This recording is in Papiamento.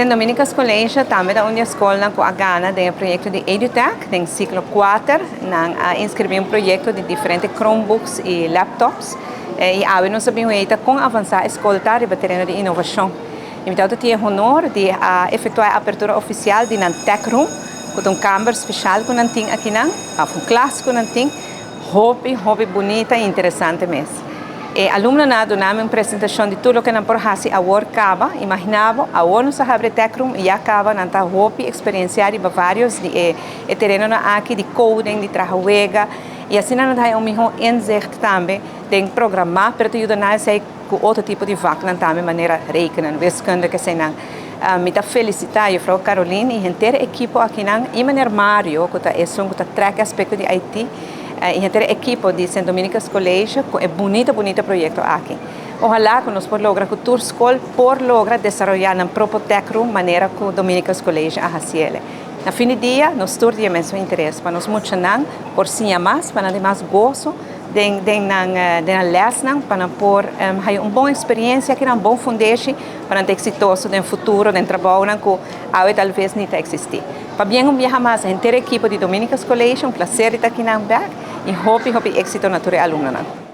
Sint Dominicus College tambe ta un di e skolnan ku a gana den e proyekto di EduTech den siklo kuater. Nan a inskribí un proyekto di diferente Chromebooks i laptops i awe nos a bin weta kon avansá e skol ta riba tereno di inovashon. I mi tabata tin e honor di a efektuá e apertura ofisial di nan Tech Room, ku ta un kamber speshal ku nan tin akinan, òf un klas ku nan tin. Hopi, hopi bunita i interesante mes. E alumnonan a duna mi un presentashon di tur loke nan por hasi awor kaba. Imaginá bo, awor nos a habri e tech room i ya kaba nan ta hopi eksperensiá riba vários di e e terenonan aki di coding, di traha wega i asina nan ta haña un mihó inzicht tambe den programá, pero ta yuda nan esei ku otro tipo di vaknan tambe manera rekenen, wiskunde, keseinan. Mi ta felisitá Juffrouw Caroline i henter e ekipo akinan i meneer Mario ku ta esun ku ta trèk e aspekto di IT i henter e ekipo di Sint Dominicus College ku e bunita bunita proyekto aki. Ohalá ku nos por logra ku tur skol por logra desaroyá nan propio tech room manera ku Dominicus College a hasiele. Na fin di dia nos tur tin e mesun interes pa nos muchanan por siña mas, pa nan tin mas goso den den nan den nan lèsnan pa nan por haña un bon eksperensia kinan bon fundeshi pa nan ta eksitoso den futuro den trabounan ku awe talves ni ta eksistí. Pabien un biaha mas henter ekipo di Dominicus College, un plaser di ta akinan bèk i hopi hopi éksito na tur e alumnonan.